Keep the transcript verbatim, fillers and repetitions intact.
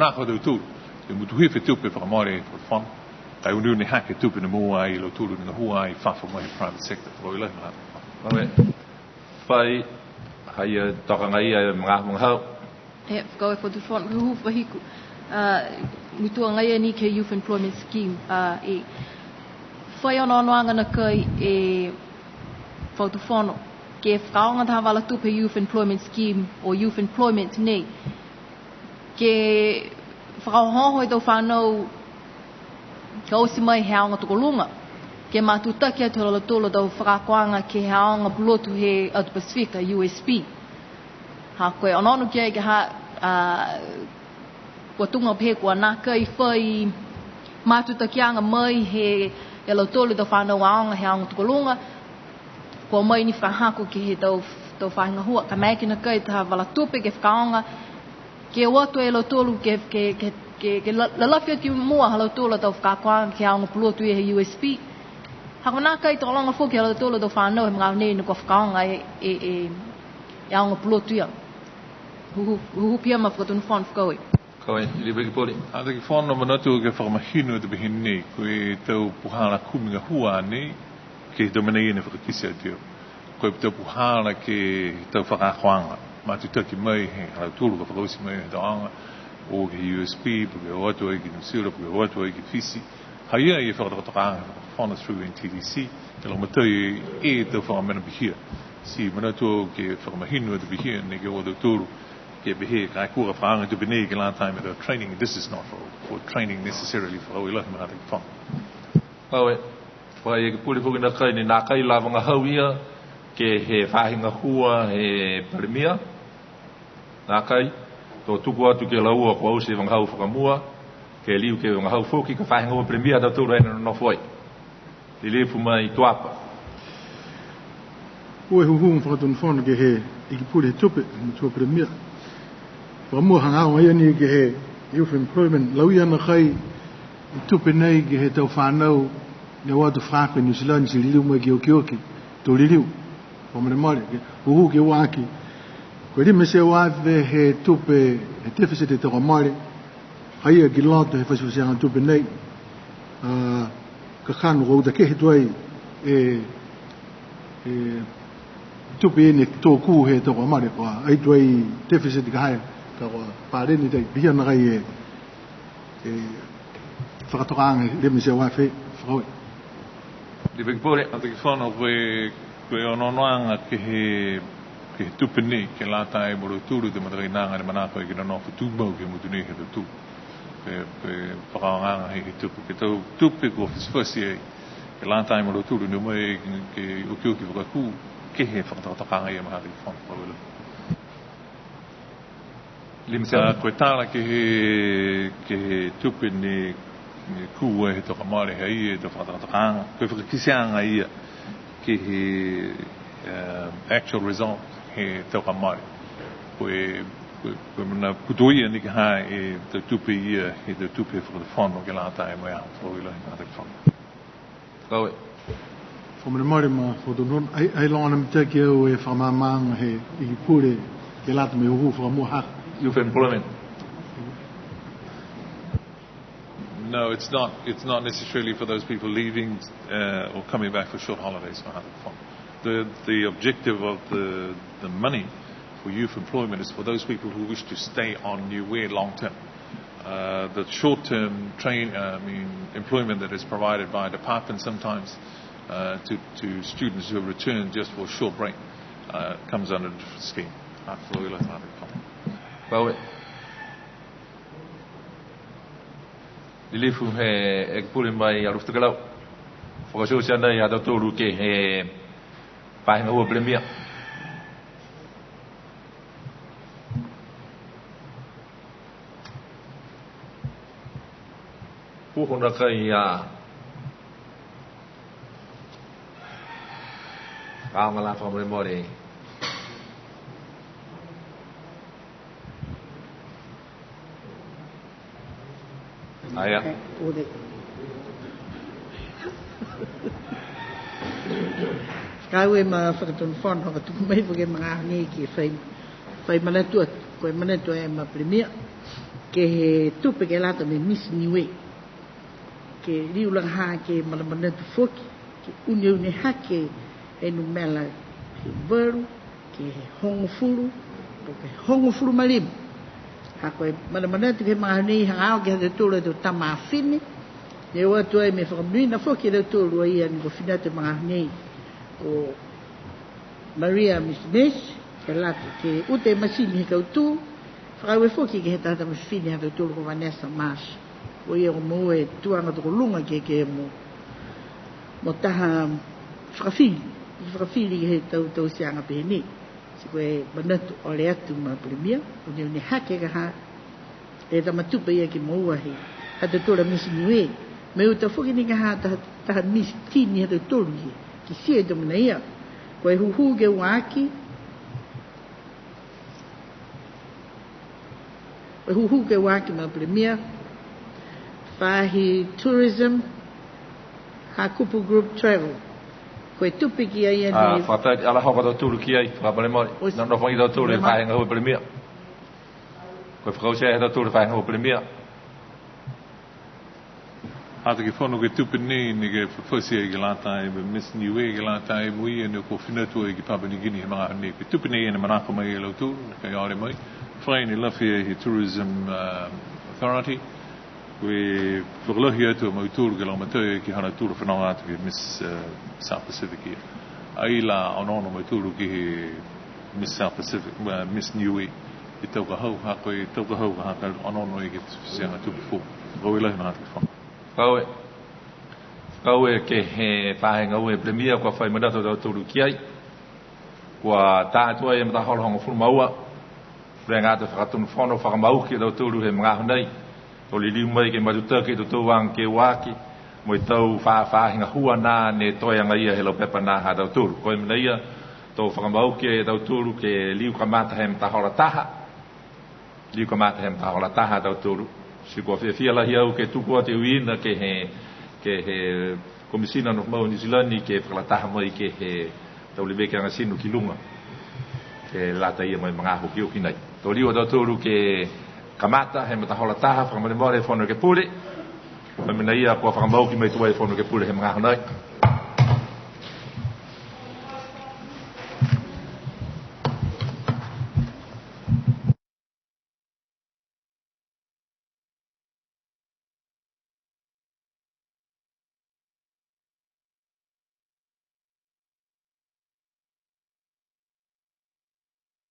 Manako a tautolu ke mutuhi e tupe fakamole he Fakatufono, ka e uneune hake e tupe ne moua ai e lautolu ne gahua i fafo mai he private sector. Fakailoa lahi. Amen. Fai, ha ia toka agaia e magaaho vagahau. E, fakaaue Fakatufono, ke hūhū fakahiku. A, mutu agaia ni ke he Youth Employment Scheme, a, e fai onoonoaga nakai e Fakatufono ke fakaaoga taha vala tupe Youth Employment Scheme, o Youth Employment nei, ke fakaohooho e tau fanau ka oti mai he aoga tokoluga, ke matutaki atu ha lautolu a tau fakaakoaga ke he aoga pulotu he atu Pasifika, U S P. Ha ko e onoono ki ai ka ha, a, kua tuga pehē kua nākai fai matutakiaga mai he, e lautolu e tau fanau aoga he aoga tokoluga, kua o mai ni fakahako ke he tau, tau faahi gahua, ka maeke nakai taha vala tupe ke fakaaoga, ke o atu e lautolu ke, ke, ke, ke, ke la-, lalafi atu ki mua ha lautolu a tau fakaakoaga ke he aoga pulotu ia he U S P. Ha kua nākai tokologa foki ha lautolu a tau fanau he magaaho nei ne kua fakaaoga e, e, e, e aoga pulotu ia. Hūhū, hūhū pihia ma Fakatufono fakaaue. Fakaaue, Lilifu Ikipule. Hataki Fono, manatu ke fakamahino e tupe pehē nei, ko e tau puhala kumi gahua nei, ke he tau mena ia ne fakakite atu. Ko e tau puhala ke he tau fakaakoaga, matutaki mai he ha lautolu ka fakaoti mai he tau aoga, o ke he U S P, po ke o atu ai ki New Zealand, po ke o atu ai ki Fisi. Ha ia e fakatokatokaaga he Fakatufono through N T D C, ke lagomatai e tau fakamena pihia. Ti manatu ke fakamahino e tupe pehē nei ke he ha tautolu, ke pehē ka e kua fakaaoga e tupe nei ke lata mo e tau training. This is not for, for training necessarily, fakaaue lahi ma Hataki Fono. Fakaaue. Fai Ikipule foki nakai ni, nākai la vagahau ia ke he faahi gahua he Palemia. Nākai, to tuku atu ke laua kua oti e vagahau fakamua, ke liu ke vagahau foki ke he faahi gahua Palemia ha tautolu ne nonofo ai. Lilifu mai Tuapa. Ua e hūhū ma Fakatonu Fono ke he Ikipule he Tupe, Matua Palemia. Fakamua hagaao agaia ni ke he Youth Employment, lauia nakai e tupe nei ke he tau fanau ne o atu fakaako i New Zealand ti liliu mai ke okioki, to liliu. Fakamolemole, ke hūhū ke ua aki. Ko e lima e teau afe he tupe, he deficit he tau kua mole, ha ia ki loto he fatifatiaga tupe nei. A, kakano kua uta kehe tuai e, e tupe ia ne tō kū he tau kua mole, kua ai tuai deficit ka ha ia, ka kua paleni tuai, pihia nakai e, e fakatokaaga he lima e teau afe, fakaaue. Lilifu Ikipule. Hataki Fono, ko e, ko e onoonoaga ke he, ke he tupe nei, ke lata mo lautolu e tau matakainaga ne manako ke nonofo tumau ke he motu nei ha tautolu. Ko e, ko e fakaaogaaga he, he tupe, ke he tau tupe kua fatifati ai, ke lata mo lautolu ne o mai ke, ke okioki fakaako, ke he fakatokatokaaga ia ma Hataki Fono, fakaaue lahi. Lilifu. A, ko e tala ke he, ke he tupe ne, ne kū he tau kua mole, ha ia e tau fakatokatokaaga. Ko e fakakiteaga ia ke he, e, actual result he tau kua mole. Ko e, ko e, ko e mena putoia ni ke he ha e tau tupe ia, he tau tupe he Fakatufono ke lata mo e aho, fakaaue lahi ma Hataki Fono. Fakaaue. Fakamolemole ma Fakatonu Fono, ai, ai logona mitaki au e fakamaamaaga he Ikipule ke lata mo e hūhū fakamua ha. Youth employment. No, it's not, it's not necessarily for those people leaving, uh, or coming back for short holidays, ma Hataki Fono. The, the objective of the, the money for youth employment is for those people who wish to stay on Niue long term. Uh, the short-term train, uh, I mean, employment that is provided by a department sometimes, uh, to, to students who have returned just for a short break, uh, comes under a different scheme. Fakaaue. Lilifu he Ekepule mai Alofi Tokelau. Fakaoti atu ai a tautolu ke he faahi gahua Palemia. Puho nakai a. Ka o ngala fakamolemole. Aia. Fakaaue ma Fakatonu Fono, ka tuku mai foki e magaaho nei ke fai, fai manatu atu, ko e manatu e ma Palemia. Ke he tupe ke lata mo e Miss Niue. Ke liu lā ha ke manamanatu foki, ke uneune hake e numela ke valu, ke hogofulu, po ke hogofulu ma lima. Ha ko e manamanatu ke he magaaho nei hagaao ke he ha tautolu a tau tama fifine, ne o atu ai mo e fakamonuina foki e tautolu a ia ne kua fina atu he magaaho nei. Ko Maria Miss Miss, ke lata ke uta e masini he kautū, fakaaue foki ke he taha tama fifine ha tautolu ko Vanessa Marsh. Ko ia kua moua e tuaga tokoluga ke, ke mo, mo taha fakafili, fakafili ke he tau, tauteaga pehē nei. Ti ko e manatu ole atu ma Palemia, uneune hake ka ha e tama tupe ia ke moua he ha tautolu a Miss Niue. Mo e uta foki ni ka ha taha, taha Miss Teen ha tautolu ia, kitia e tau mena ia. Ko e hūhū ke ua aki, ko e hūhū ke ua aki ma Palemia, faahi tourism, Hakupu Group Travel. Ko e tupe ki ai a, a nei. Fakataha, ala hoko a tautolu ki ai, fakamolemole. Oi. Nonofo age a tautolu e faahi gahua Palemia. Ko e fakaoti e tautolu e faahi gahua Palemia. Hata ke fono ke tupe nei, ne ke fafati ai ke lata mo e Miss Niue ke lata mo ia ne kua fina atu ai ki Papua New Guinea he magaaho nei. Ko e tupe nei ne manako mai a lautolu, ne kua ole mai. Fai ne lafi ai he Tourism, uh, Authority. Kua fakalahi atu a mautolu ke lagomatai ke he ha lautolu fenoga atu ke he Miss, uh, South Pacific ia. Ai la onoono a mautolu ke he Miss South Pacific, uh, Miss Niue. He tau ka hau, ha ko e tau ka hau ka ha ka onoono ai ke he fifiliaga tupe foou. Fakaaue lahi, ne hata ke fono. Fakaaue. Fakaaue ke he faahi gahua Palemia kua fai manatu a tautolu ki ai. Kua tā atu ai e matahola hogofulu ma ua. Fuluga atu e Fakatonu Fono fakamau ki a tautolu he magaaho nei. To liliu mai ke matutaki e tau tau aga ke ua aki. Mo e tau fa-, faahi gahua nā ne toe agaia he laupepa nā ha tautolu. Ko e mena ia, to fakamau ki a tautolu ke liu kamata he matahola taha. Liu kamata he matahola taha a tautolu. Ti kua fiafia lahi au ke tuku atu e uiina ke he, ke he Komisina Nofo Mau Niu Silani ke fakalataha mai ke he tau levekiaga tino ki luga. Ke lata ia mo e magaaho okioki nei. To liu a tautolu ke kamata he matahola taha, fakamolemole Fono Ekepule. Ko e mena ia kua fakamau ki mai tuai Fono Ekepule he magaaho nei.